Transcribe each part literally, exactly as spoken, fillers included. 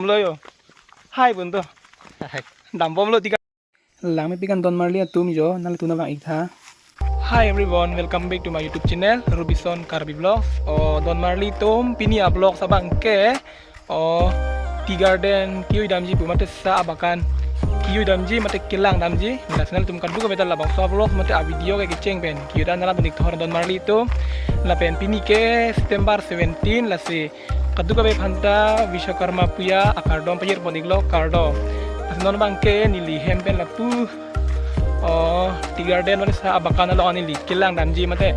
Lo yo. Hai pon to. Hai. Dambomlo tiga. Langmepik an donmarli atum yo, nanglitum nangvang-ik tha. Hi everyone, welcome back to my YouTube channel, Robison Karbi Vlogs. O donmarli atum, pini a-vlogs abang ke, o tea garden kiyui damji pu mate sa abakan kiyui damji mate kelang damji. Lasi nanglitum kadokave ta labangso a-vlogs mate a-video ke kecheng pen kiyui dan nanglitum ik thor donmarli atum. Lapen pini ke September seventeen, lasi kadokave aphanta Vishwakarma Puja akardom pajir pon-iklo, kardom. Lasi non abang ke neli hem pen lapu, o tea garden mate sa abakan along neli kelang damji mate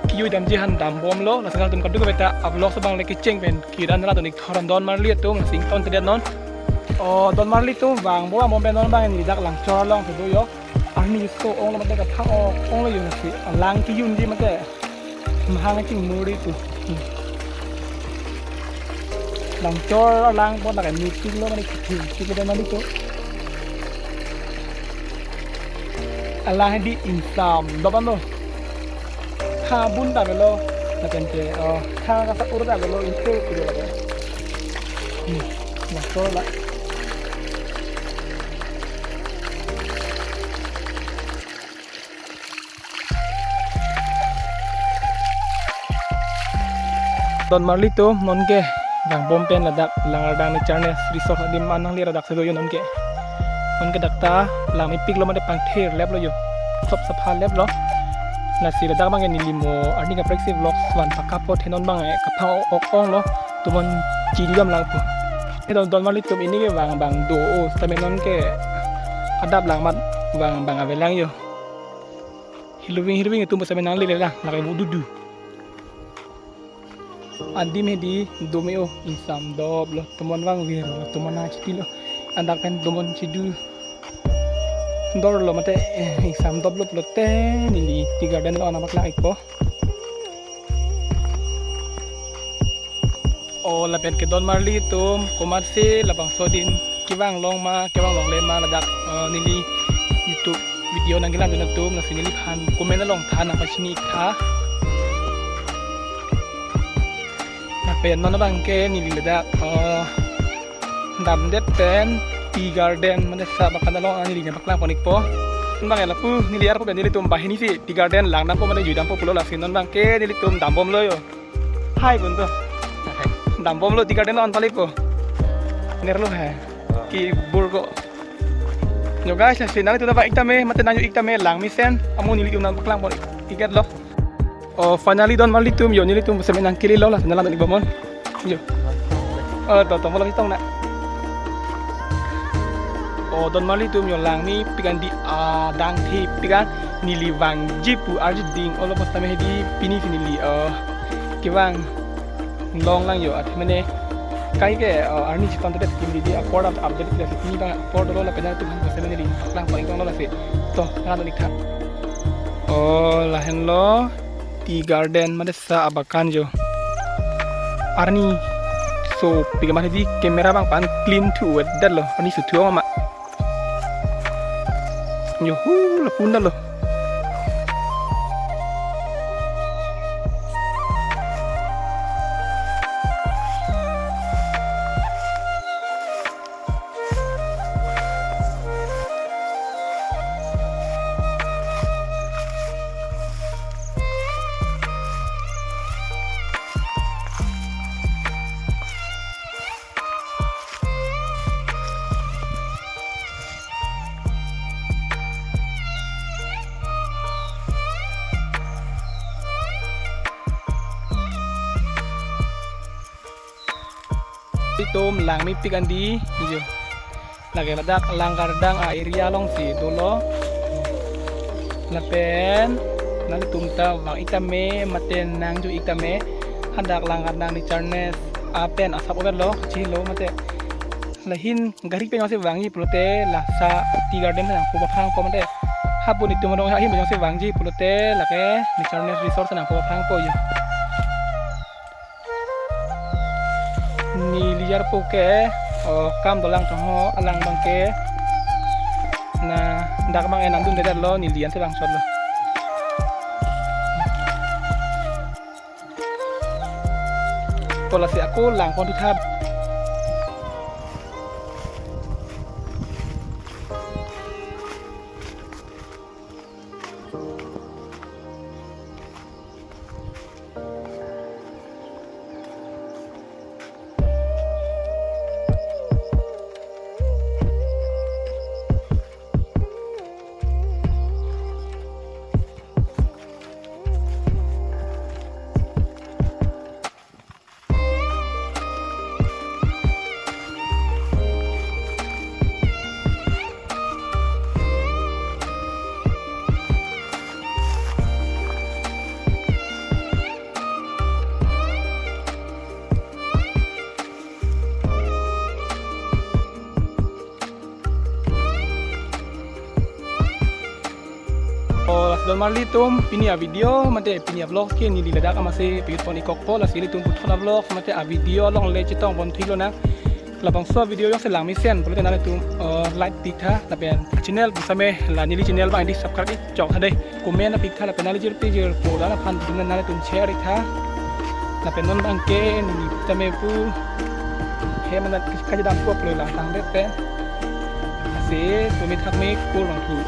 kiyui damji aphan dambomlo. Lasi nanglitum kadokave ta a-vlogs abang le kecheng pen kiyui dan nanglitum ik thor donmarli atum, lasi ingtontedet non. O donmarli atum, vangbo amon pen non abang neli dak Langchor along kedo yo. Arni so-onglo mate kaphang-o-onglo yo, lasi alang kiyunji mate mahang chingmuri tu. Langchor alang pon lake meeting lo mane kithi kithi dan mane tu. Alang di ingsam dop an lo. Tha bun ta avelo, lapen ke, o, tha kasa-ur ta avelo, inte kudo lake. Hmm, Langchor la. Donmarli atum, non ke vangbom pen ladak Langardang Nature Nest Resort adim an nangli ladak si do yo non ke. Non ke dak ta langmepiklo mate pangthir leplo yo. Sop sapha leplo. Lasi ladak abang ke neli mo arni kaprek si vlogs van pakap po, the non abang ke kaphang-o-onglo. Tumon chiri dam lang pu. He don, donmarli atum, pini ke vang abang do-o, sitame non ke adap lang mat vang abang avelang yo. Hiluving hiluving atum sitame nanglele lang, lake vodudu. Adim hedi do me-o, ingsam doplo, tumon vangvirlo, tumon nangchitilo. Andak pen tumon chidu dorlo mate, eh, ingsam doplo pulote neli tea garden along nangpaklang-ikpo. O lapen ke donmarli atum, komatsi labangso adim kevang long ma, kevang longle ma ladak, eh, neli YouTube video nangkelang dun atum, lasi neliphan comment along tha nangpachini-ik tha. Lapen non abang ke neli ladak, eh, damdet pen tea garden mane sa abakan along neli nangpaklang pon-ikpo. Non abang ke lapu neli arpo pen nelitum banghini si tea garden lang dampo mane jui dampo pulo, lasi non abang ke nelitum dambomlo yo. Hai pon to. Dambomlo, tea garden on palipo. Nerlo hai. Ki burgo. Yo guys, lasi nanglitum nangvang-ik tame mate nangjui-ik tame, lang mesen amo nelitum nangpaklang pon-iketlo. O finally donmarli atum yo, nelitum sitame nangkelelo, lasi nanglang-ik bomnon. Yo. O to to, malom tong na. O donmarli atum yo, langmepik an di, ah, dangthepik an neli vangji pu arju ding-olo, pas tame hedi pini si neli, eh, kevang long lang yo, athe mane kai ke, eh, arni chiton te skim di di apor up-, update ke si pini abang apor dolo lapen nanglitum aphan pas tame neli lang pon-iklo lasi. To, nanglang-ik tha. O lahenlo tea garden mate sa abakan yo. Arni sopik amat hedi camera abang pan clean thuvedetlo. Arni sothu ama. Yo hu, lapu-an dolo. Itum langmepik an di, yo. Lake ladak Langardang a-area along si dolo. Lapen nanglitum ta vang-ik tame mate nangjui-ik tame, hadak Langardang Nature Nest apen asap overlo, kachilo mate. Lahin gari pen jongsi vangji pulote lasa tea garden nangpo aphrang po mate. Hapu nelitum arong ahin pen jongsi vangji pulote lake Nature Nest Resort nangpo aphrang po yo. Neli arpo ke, o, kam dolang tong ho, alang abang ke. Na, dak abang enam dun dedetlo, neli an se bang shot lo. Ko lasi ako lang pon thu tha. Oh, lasi don marli atum, pini a-video mate pini a-vlog ke neli ladak amatsi pejut pon-ik kokpo. Lasi ilitum puthot a-vlog mate a-video along le chetong pon thik lonang. Labangso a-video jongsi lang mesen pulote nanglitum, uh, like pik tha, lapen channel pusitame la neli channel abang di subscribe-ik chok tha dei. Comment pik tha, lapen nangli jirpi jirpo atum aphan nanglitum share-ik tha. Lapen non abang ke neli tame pu hem anat kachedam koklo, lang tangdet pen. Lasi tumi thak me, kurvangthu.